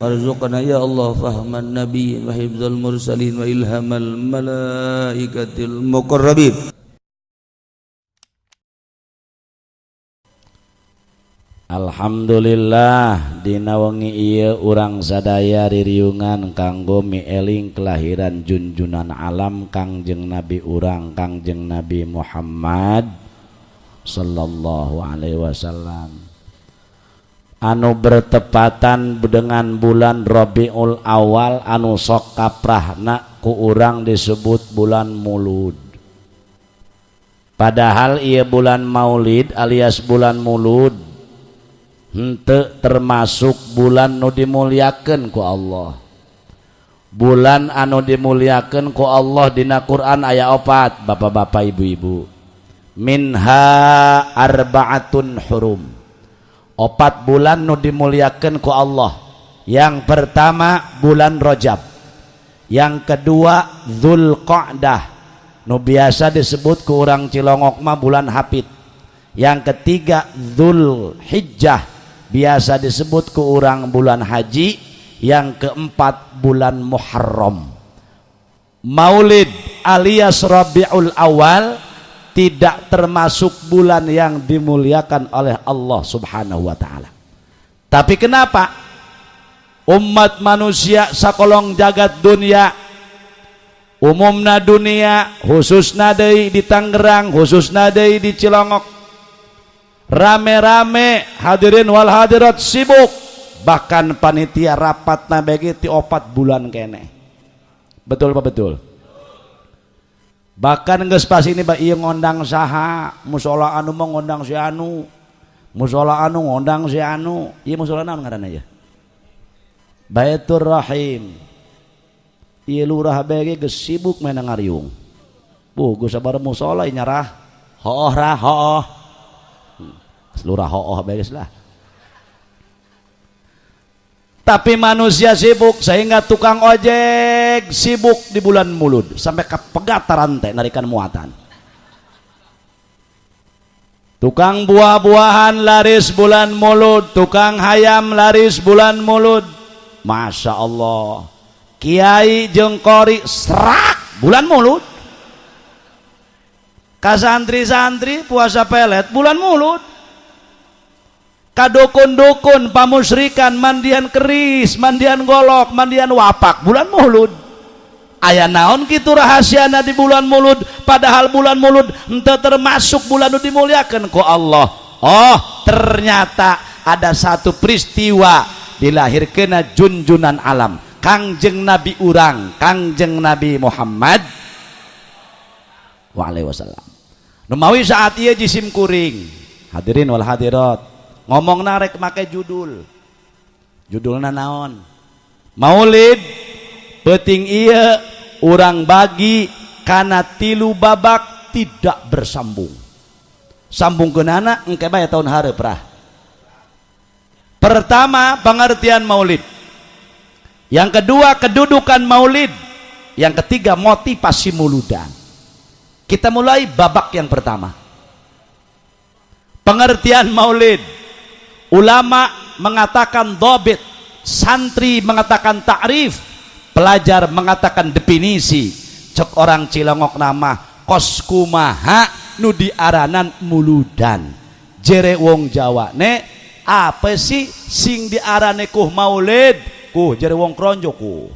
Warzuqna ya Allah fahman nabiyyin wa hifdzal mursalin wa ilhamal malaikatil muqarrabin. Alhamdulillah dina wengi ieu urang sadaya ririungan kanggo mieling kelahiran junjunan alam Kangjeng Nabi urang Kangjeng Nabi Muhammad sallallahu alaihi wasallam anu bertepatan dengan bulan Rabiul Awal anu sok kaprahna ku urang disebut bulan Mulud. Padahal ieu bulan Maulid alias bulan Mulud henteu termasuk bulan nu dimuliakeun ku Allah. Bulan anu dimuliakeun ku Allah dina Quran aya 4, bapak-bapak ibu-ibu. Minha arba'atun hurum. 4 bulan nu dimuliakeun ku Allah. Yang pertama bulan Rajab. Yang kedua Dzulqa'dah, nu biasa disebut ku urang Cilongok mah bulan Hafid. Yang ketiga Dzulhijjah, biasa disebut ku urang bulan haji. Yang keempat bulan Muharram. Maulid alias Rabiul Awal tidak termasuk bulan yang dimuliakan oleh Allah Subhanahu wa ta'ala. Tapi kenapa umat manusia sakolong jagat dunia, umumna dunia, khususna deui di Tangerang, khususna deui di Cilongok, rame-rame hadirin wal hadirat sibuk, bahkan panitia rapat bagi ti 4 bulan kene. Betul apa betul? Bahkan geus pas ini ba ieu ngondang saha, musola anu mah ngondang si anu, musola anu ngondang si anu, ieu musola naon ngaranna ieu? Baitur Rahim. Ieu lurah bae geus sibuk main ngariung. Bu, geus sabar musola nyarah. Hooh rah hooh. Lurah hooh bae geus lah. Tapi manusia sibuk sehingga tukang ojek sibuk di bulan Mulud sampai kepegat rantai narikan muatan. Tukang buah-buahan laris bulan Mulud, tukang hayam laris bulan Mulud. Masya Allah. Kiai jeung qori serak bulan Mulud. Kasantri-santri puasa pelet bulan Mulud. Kadukun-dukun pamusrikan mandian keris, mandian golok, mandian wapak bulan Mulud. Aya naon kitu rahasiana di bulan Mulud, padahal bulan Mulud henteu termasuk bulan nu dimuliakeun ku Allah. Oh, ternyata ada satu peristiwa dilahirkeunna junjunan alam Kangjeng Nabi urang, Kangjeng Nabi Muhammad wa alaihi wasallam. Nu mawi saat ieu jisim kuring, hadirin wal hadirat, ngomong narek make judul. Judulna naon? Maulid peuting ieu urang bagi kana 3 babak tidak bersambung. Sambungkeunana engke bae tahun hareup rah. Pertama, pengertian maulid. Yang kedua, kedudukan maulid. Yang ketiga, motivasi muludan. Kita mulai babak yang pertama. Pengertian maulid. Ulama mengatakan dobit, santri mengatakan ta'rif, pelajar mengatakan definisi. Cek orang Cilongok nama kos kumaha nu diaranan muludan. Jere wong Jawa ne apa sih sing diarane kuh maulid? Kuh jere wong Kronjo kuh.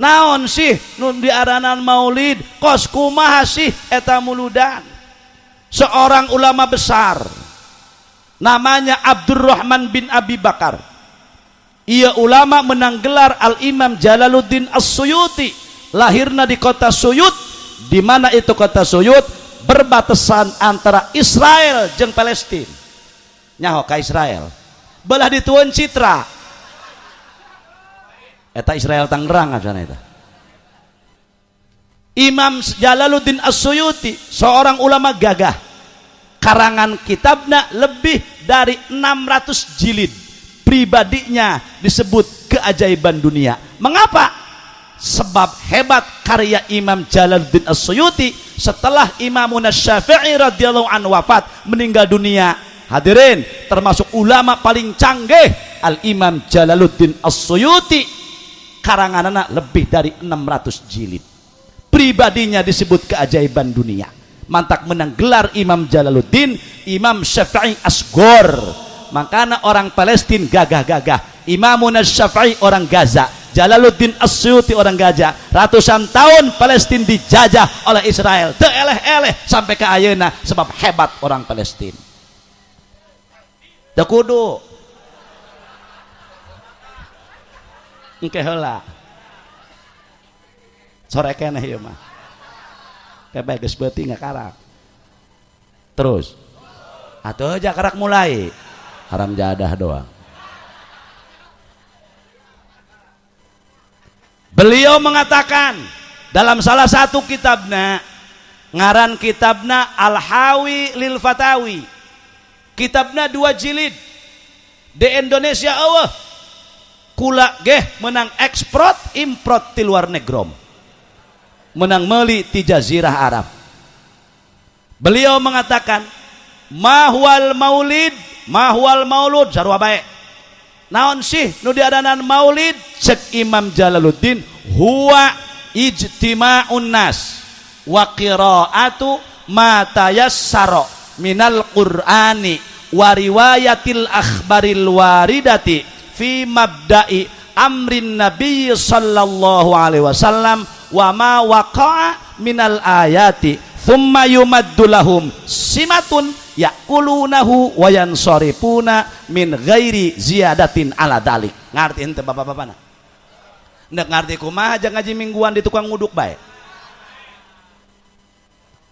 Naon sih nu diaranan maulid? Kos kumaha sih eta muludan? Seorang ulama besar namanya Abdurrahman bin Abi Bakar. Ia ulama menang gelar Al-Imam Jalaluddin As-Suyuti. Lahirna di kota Suyut. Di mana itu kota Suyut? Berbatasan antara Israel jeung Palestina. Nyaho ka Israel. Belah dituan citra. Eta Israel Tangerang asana eta. Imam Jalaluddin As-Suyuti seorang ulama gagah. Karangan kitabna lebih dari 600 jilid. Pribadinya disebut keajaiban dunia. Mengapa? Sebab hebat karya Imam Jalaluddin As-Suyuti. Setelah Imam Syafi'i radhiyallahu anhu wafat, meninggal dunia, Hadirin, termasuk ulama paling canggih Al-Imam Jalaluddin As-Suyuti, karanganana lebih dari 600 jilid. Pribadinya disebut keajaiban dunia. Mantak menang gelar Imam Jalaluddin, Imam Syafi'i Asgor. Makanya orang Palestina gagah-gagah. Imamun Syafi'i orang Gaza, Jalaluddin As-Suyuti orang Gaza. Ratusan tahun Palestina dijajah oleh Israel, teu eleh-eleh sampai ke ayeuna sebab hebat orang Palestina. Teu kudu engke heula. Sore keneh ieu mah. Kebe geus beuti ngakarak. Terus. Atuh aja karak mulai. Haram jadah doang. Beliau mengatakan dalam salah satu kitabna, ngaran kitabna Al-Hawi lil Fatawi. Kitabna 2 jilid. Di Indonesia eueuh kula geh menang ekspor import ti luar negrom. Menang meuli ti jazirah Arab. Beliau mengatakan mahwal maulid, mahwal maulud sarua bae. Naon sih nu diadanan maulid? Cek Imam Jalaluddin, huwa ijtima'un nas wa qira'atu ma tayassara minal qur'ani wa riwayatil akhbaril waridati fi mabda'i amrin nabiy sallallahu alaihi wasallam wa ma waqa'a minal ayati thumma yumaddu lahum simatun ya'kulunahu wa yansarifuna min ghairi ziyadatin ala dalik. Ngarti henteu bapak-bapana? Ndek ngarti kumaha aja ngaji mingguan di tukang nguduk bae.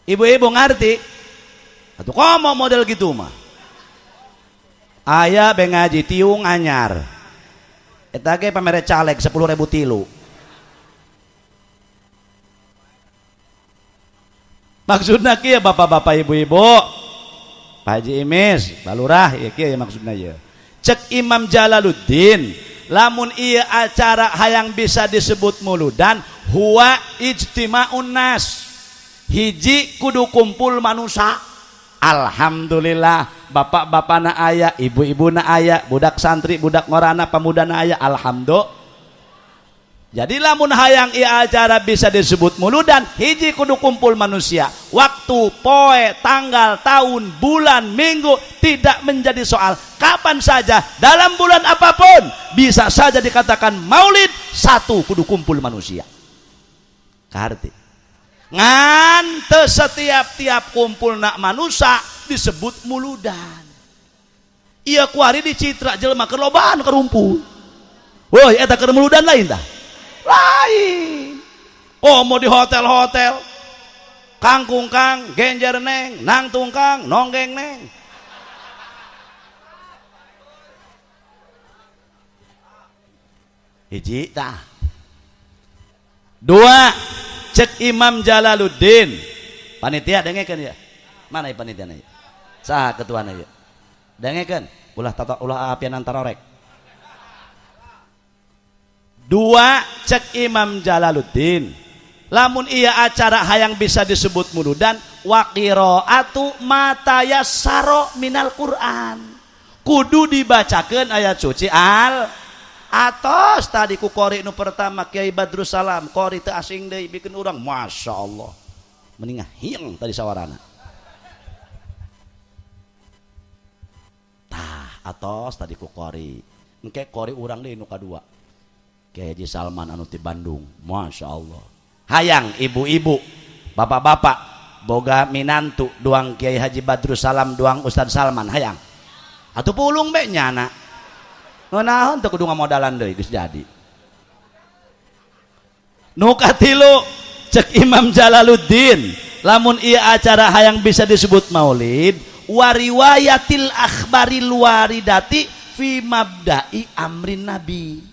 Ibu-ibu ngarti? Atuh komo model gitu mah. Aya be ngaji tiung anyar. Eta ge pamere caleg 10.000 tilu. Maksudna kieu bapak-bapak ibu-ibu, Pak Haji Imis, Balurah, ya kieu ya maksudna ieu. Cek Imam Jalaluddin, lamun ieu acara hayang bisa disebut muludan, huwa ijtima'un nas. Hiji kudu kumpul manusia. Alhamdulillah, bapak-bapana aya, ibu-ibuna aya, budak santri, budak ngorana, pamudana aya, alhamdulillah. Jadi lamun hayang ieu acara bisa disebut muludan, hiji kudu kumpul manusia. Waktu, poe, tanggal, tahun, bulan, minggu tidak menjadi soal. Kapan saja, dalam bulan apapun bisa saja dikatakan maulid. Satu kudu kumpul manusia. Karti. Ngan teu setiap-tiap kumpul nak manusia disebut muludan. Ieu kuari dicitra jelema keur lobaan karumpul. Woi, eta keur muludan lain tah? Lain. Oh, mau di hotel-hotel kangkung kang, genjer neng, nangtung kang, nonggeng neng. Hiji tah. Dua, cek Imam Jalaluddin. Panitia dengekeun ya. Mana ya panitiana ya? Saha ketuana ya? Dengekeun, ulah tata ulah apian antara orek. Dua, cek Imam Jalaluddin, lamun iya acara hayang bisa disebut muludan, wa qira'atu ma tayassara minal Qur'an. Kudu dibacakeun ayat suci al atos tadi ku qori nu pertama Kiai Badrus Salam, qori teu asing deui bikin urang Masya Allah. Mending hieng tadi sawarana. Tah atos tadi ku qori. Engke qori urang deui nu kadua. Kiai Haji Salman anu ti Bandung, Masya Allah. Hayang ibu-ibu, bapak-bapak, boga minantu duang Kiai Haji Badrus Salam, duang Ustadz Salman, hayang. Atuh pulung be nyana. Ngeunaheun teu kudu ngamodalan deui geus jadi. Nu katilu, cek Imam Jalaluddin, lamun ieu acara hayang bisa disebut maulid, wariwayatil akhbaril waridati fi mabda'i amrin nabi.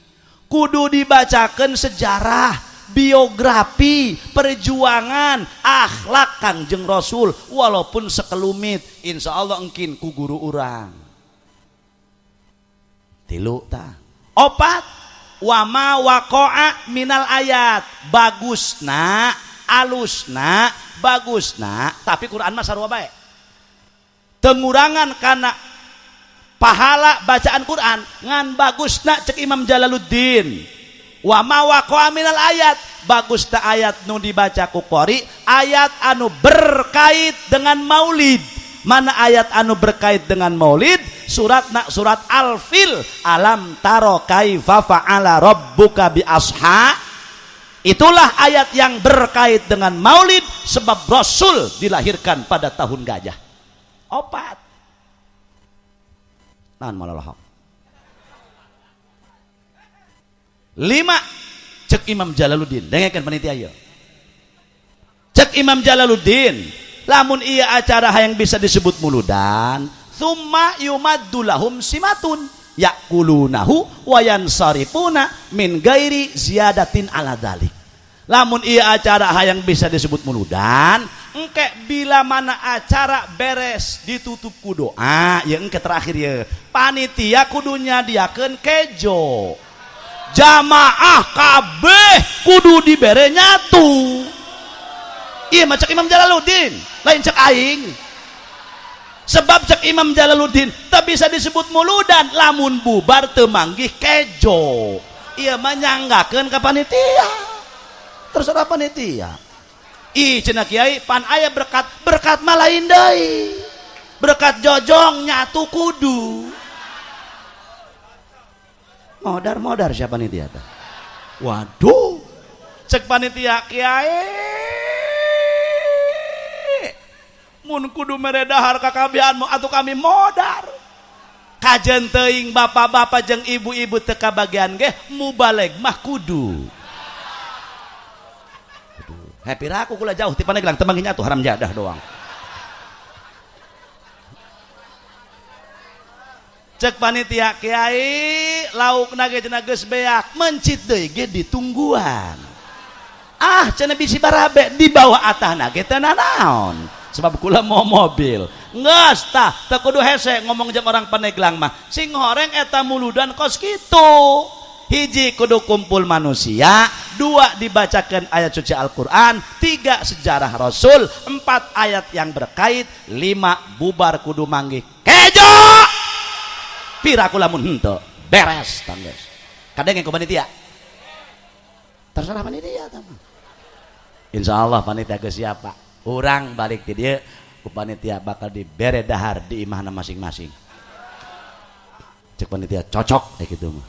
Kudu dibacakan sejarah, biografi, perjuangan, akhlak Kangjeng Rasul walaupun sekelumit, insya Allah engkin ku guru urang. Tilu ta. Opat, wama waqa'a minal ayat. Bagusna, alusna, bagusna, tapi Quran mah sarua bae. Tengurangan kana Pahala bacaan Quran ngan bagusna cek Imam Jalaluddin. Wa ma waqa'a minal ayat, bagus ta ayat nu dibaca ku qori, ayat anu berkait dengan maulid. Mana ayat anu berkait dengan maulid? Suratna surat Al-Fil, alam taro kaifa fa'ala rabbuka bi asha. Itulah ayat yang berkait dengan maulid sebab Rasul dilahirkan pada tahun gajah. Opat. Naon malalahok. 5 cek Imam Jalaluddin, dengekeun panitia ieu. Cek Imam Jalaluddin, lamun ieu acara hayang bisa disebut muludan, tsumma yumaddu lahum simatun yakulunahu wa yansarifuna min ghairi ziyadatin ala dzalik. Lamun ieu acara hayang bisa disebut muludan, engke bila mana acara beres ditutup ku doa, ya engke terakhir ya. Panitia kudu nyadiakeun kejo. Jamaah kabeh kudu dibere nyatu. Iya mah cek Imam Jalaluddin, lain cek aing. Sebab cek Imam Jalaluddin teu bisa disebut muludan lamun bubar teu manggih kejo. Ieu mah nyanggakeun ka panitia. Terserah panitia. Ih cenah kiai pan aya berkat, berkat mah lain deui. Berkat jojong nyatu kudu. Modar-modar siapa panitia teh? Waduh, cek panitia kiai mun kudu mere dahar ka kabehan atuh kami modar. Kajen teuing bapak-bapak jeung ibu-ibu teu kabagian ge mubaleg mah kudu. Aduh, happy raku kula jauh ti Pandeglang teu manggih nyatu haram jadah doang. Cek panitia kiai laukna ge cenah geus beak mencit deui ge ditungguan. Ah cenah bisi barabe di bawah atahna ge teu nanaon sebab kula mau mobil. Geus tah teu kudu hese ngomong jeung orang Pandeglang mah sing horeng eta muludan kos kitu. Hiji kudu kumpul manusia, 2 dibacakan ayat suci Al-Quran, 3 sejarah Rasul, 4 ayat yang berkait, 5 bubar kudu manggih kejo. Pira aku lamun henteu beres tangges. Kadang yang ku panitia. Terserah panitia tah. Insyaallah panitia geus siap, Pak. Urang balik ti dieu ku panitia bakal dibere dahar di imahna masing-masing. Cek panitia cocok kayak gitu mah.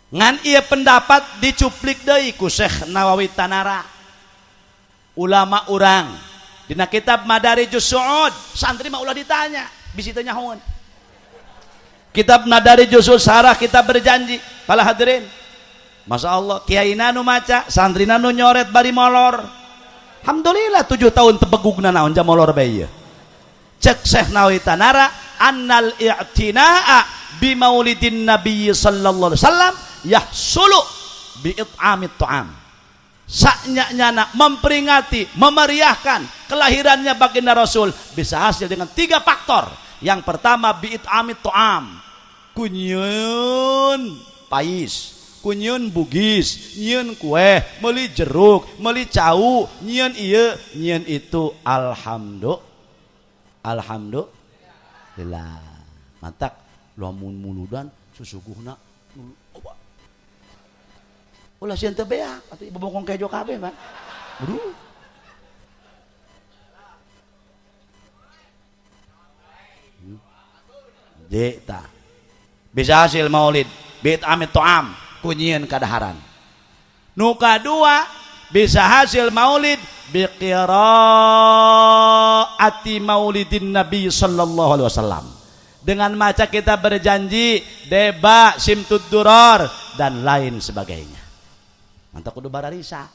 Ngan ieu pendapat dicuplik deui ku Syekh Nawawi Tanara. Ulama urang dina kitab Madarijus Su'ud, santri mah ulah ditanya, bisi teu nyahoeun. Kitab Madarijus Su'ud sarah kita berjanji para hadirin. Masya Allah, kiai nu maca, santri nu nyoret bari molor. Alhamdulillah 7 tahun tebegugna naon jam molor bae ieu. Cek Syekh Nawawi Tanara, annal i'tinaa bi maulidin nabi sallallahu alaihi wasallam yahsulu bi it'amit ta'am. Saknya-nyana memperingati, memeriahkan kelahirannya baginda Rasul bisa hasil dengan 3 faktor. Yang pertama bi it'amit ta'am. Kunyun pais, kunyun bugis, nyieun kue, meuli jeruk, meuli cau, nyieun ieu, nyieun itu. Alhamdulillah. Alhamdulillah. Mantak lamun muludan susuguhna ulah sieun teu beak atuh bobongkong kejo kabeh, Pak. Aduh. Deta. Bisa hasil maulid bit amit to'am kunyieun kadaharan. Nu kadua bisa hasil maulid bi qiraati maulidin nabi sallallahu alaihi wasallam. Dengan maca kita berjanji, deba, simtud duror dan lain sebagainya. Mantap kudu bararisa.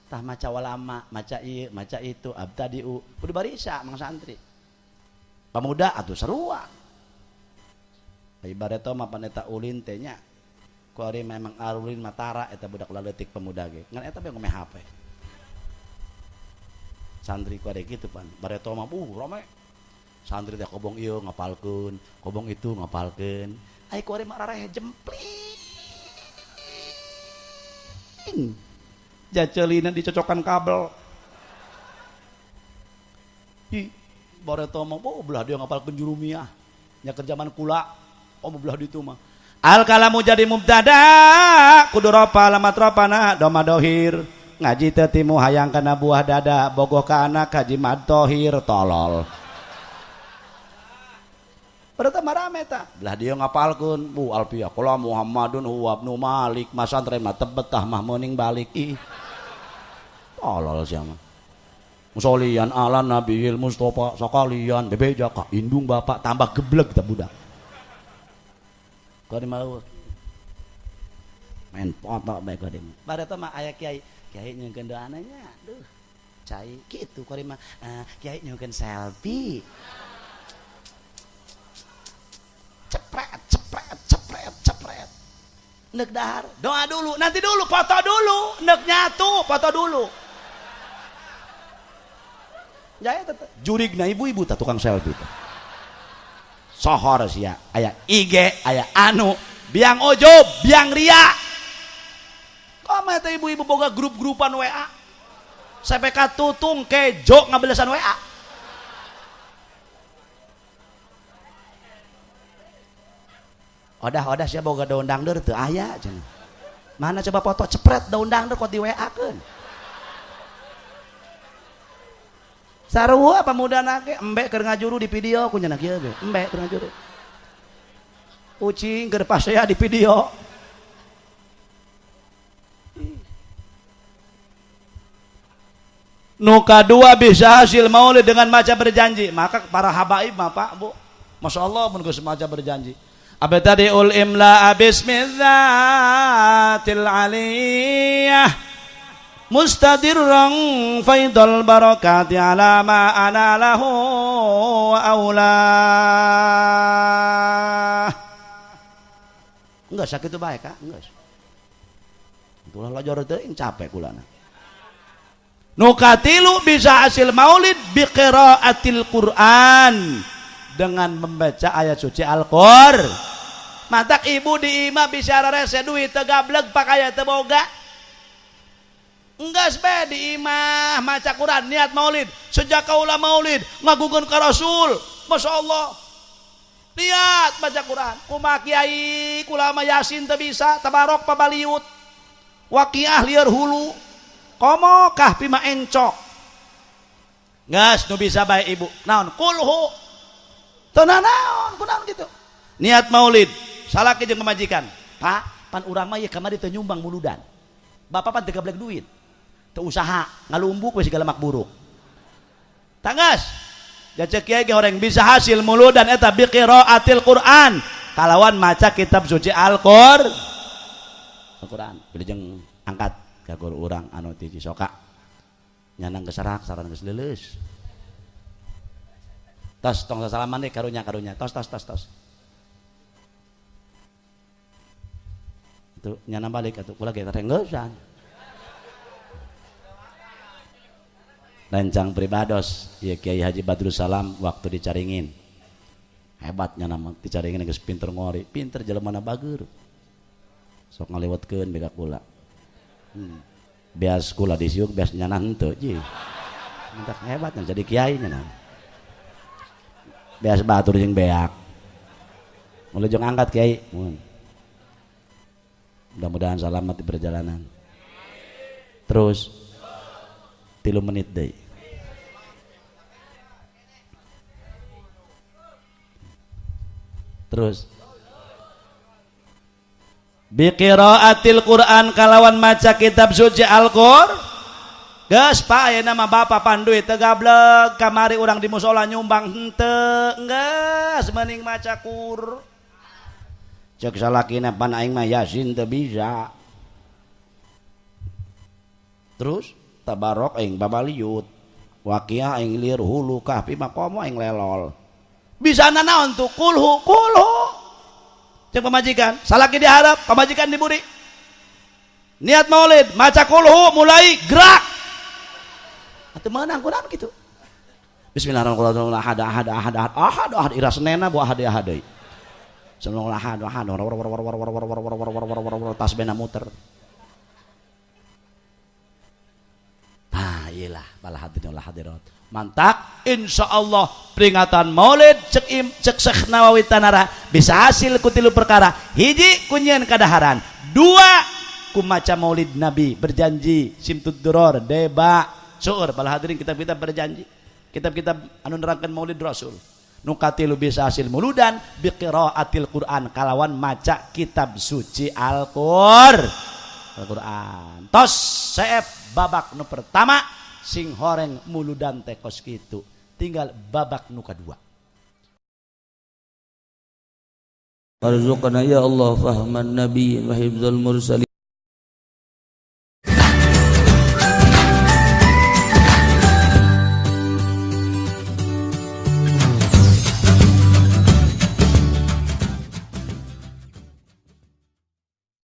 Tah maca walama, maca ieu, maca itu, abtadiu, kudu barisa mang santri. Pemuda atuh sarua. Ibarat mah paneta ulin teh nya. Ku ari memang arulin matara eta budak laletik pemuda ge. Ngan eta bae ngome HP. Santri ku ari kitu pan. Bareto mah rame. Santri teh kobong ieu ngapalkeun, kobong itu ngapalkeun. Ai ku ari mah rareh jempling. Jacelina dicocokan kabel. Ih, bareto mah belah dia ngapalkeun jurumiah. Nya keur zaman kula, oh belah ditu mah. Al kalamu jadi mubtada, kudu ropa alamat ropana doma dohir. Ngaji teu timu hayang kana buah dada, bogoh ka anak haji mad tohir tolol. Berarti marame ta. Belah dieu ngapalkeun, bu alfiah qala Muhammadun huwa ibnu Malik, masantren mah tebetah mah meuning balik ih. Tolol sia mah. Musolian ala Nabiyil Mustafa sakalian bebeja ka indung bapak tambah gebleg ta budak. Kau mau main foto bae kau demi. Bareta mah aya kiai, kiai nyungkeun doana nya. Duh, cai kitu kau mah kiai nyungkeun selfie. Cepret, cepret, cepret, cepret. Nek dahar, doa dulu, nanti dulu, foto dulu, nek nyatu, foto dulu. Jaya tetep jurigna ibu-ibu tah tukang selfie teh. Sohor sia, aya IG, aya anu, biang ojob, biang ria. Kumaha teh ibu-ibu boga grup-grupan WA. CPK tutung kejo ngabelesan WA. Odah-odah sia boga daun dangdeur teu aya cenah. Mana coba foto cepret daun dangdeur kok di WA-keun. Sarua pamudana ge embe keur ngajuru di video ku nya kieu ge embe keur ngajuru. Ucing keur pasea di video. Nu kadua bisa hasil maulid dengan maca berjanji. Maka para habaib mah Pak Bu, Masya Allah mun geus maca berjanji. Abtadiul imla bismillatil aliyah mustadirran faidul barakati ala ma ana lahu wa aula. Enggak sakit itu baik kak, enggak. Itulah lajor teuing capek kulana. Nu katilu bisa hasil maulid bi qiraatil Quran dengan membaca ayat suci Al-Qur'an. Matak ibu di imah bisa rese duit teu gableg pakaya teu boga. Enggeus bae di imah maca Quran niat maulid, sejak kaula maulid ngagungkeun ka Rasul. Masya Allah. Niat baca Quran. Kumaha kiai kula mah Yasin teu bisa, tabarok pabaliut. Waqiah lieur hulu. Komo kahfi mah encok. Geus nu bisa bae ibu. Naon kulhu. Teu naon, kunaon kitu. Niat maulid, salaki jeung pamajikan. Pak, pan urang mah ieu kamari teu nyumbang muludan. Bapak pan teu gablek duit. Teu usaha, ngalumbuk we segala mak buruk. Tanggas. Jacek kiai ge horeng bisa hasil muludan eta bi qiraatil Quran. Kalawan maca kitab suci Al-Qur'an. Al-Qur'an. Wilujeng angkat ka guru urang anu ti Cisoka. Nyanang geus saran geus leuleus. Tos tong sasalaman deh karunya karunya. Tos tos tos tos. Itu nyana balik atuh kula ge terenggesan. Rencang pribados ya Kiai Haji Badrus Salam waktu dicaringin. Hebatnya nama dicaringin geus pinter ngori, pinter jelema na bager. Sok ngaliwatkeun bega kula. Beas kula disiuk beas nyana henteu ji. Mentak hebatnya jadi kiai nya. Beas batur jeung beak. Mulai jeung angkat kiai. Mudah-mudahan selamat di perjalanan. Terus 3 menit deui. Terus bi qiraatil Quran kalawan maca kitab suci Al-Qur'an. Geus Pak ayeuna mah bapak panduit teu gableg kamari urang di musala nyumbang henteu geus mending maca Qur'an. Cek salakina pan aing mah Yasin teu bisa. Terus tabarok aing babaliut, waqiah aing lieur hulu, kahfi mah komo aing lelol. Bisa nanaon tuh kulhu kulhu. Cek pamajikan, salaki diharap, pamajikan diburi. Niat maulid, maca kulhu mulai gerak. Atuh meunang kunaon kitu. Bismillahirrahmanirrahim. Ahad ahad ahad ahad ahad ahad ira senena bu ahad ahad deui. Bismillahirrahmanirrahim. Ahad ahad tasbihna muter. Tah ieu Iyalah para hadirin wal hadirat. Mantak insyaallah peringatan Maulid cek im, cek Syekh Nawawi Tanara bisa hasil ku tilu perkara. Hiji, ku nyieun kadaharan. Dua, ku maca Maulid Nabi berjanji Simtud Duror deba seueur para hadirin kitab-kitab berjanji. Kitab-kitab anu nerangkeun Maulid Rasul. Nu katilu bisa hasil muludan bi qiraatil Quran kalawan maca kitab suci Al-Qur'an. Tos seep babak nu pertama sing horeng muludan teh kos kitu. Tinggal babak nu kadua. Warzuqna ya Allah fahman nabiyyin wa hifdzal mursalin.